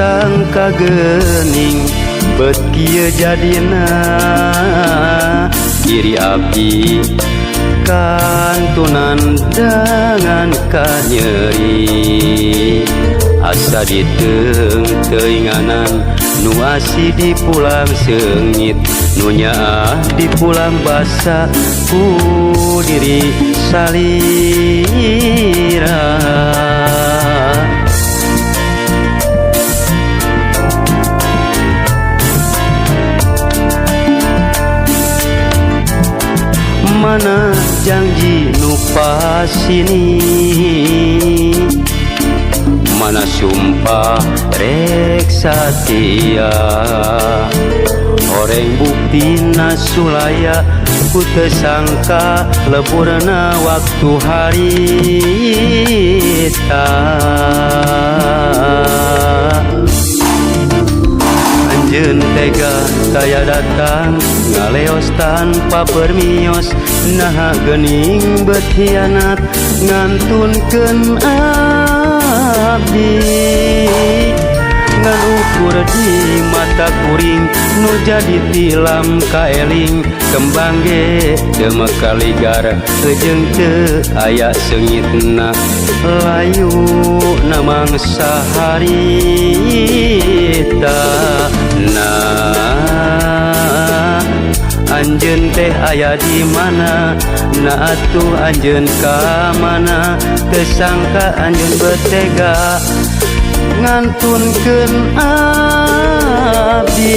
Sangka geuning bet kieu jadina diri abdi kantunan dengan kanyeri asa diteung-teuinganan nu asi di pulang seungit nu nyaah di pulang basa ku diri salira. Mana janji nu pasini, mana sumpah rek satia, horeng buktina sulaya ku teu sangka leburna waktu harita. Anjeun tega taya datang ngaleos tanpa permios, naha geuning bet hianat ngantunkeun abdi. Ngan ukur di mata kuring nu jadi tilam kaeling, kembang ge teu mekaligar jeung teu aya seungitna, layu na mangsa harita. Nah, anjeun teh aya di mana? Nah atuh anjeun ka mana? Teu sangka anjeun betega ngantunkeun abdi.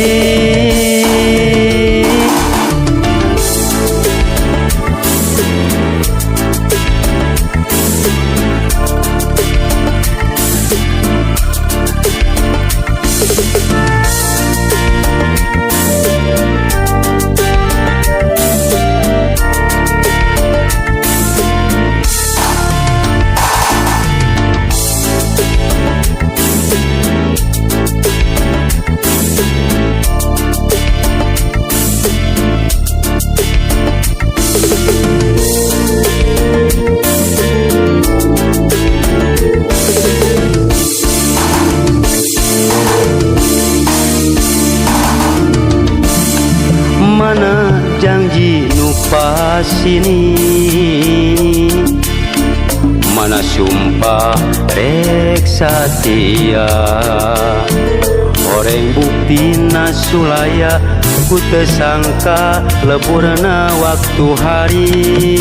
Mana janji nu pasini, mana sumpah rek satia, horeng buktina sulaya ku teu sangka leburna waktu harita.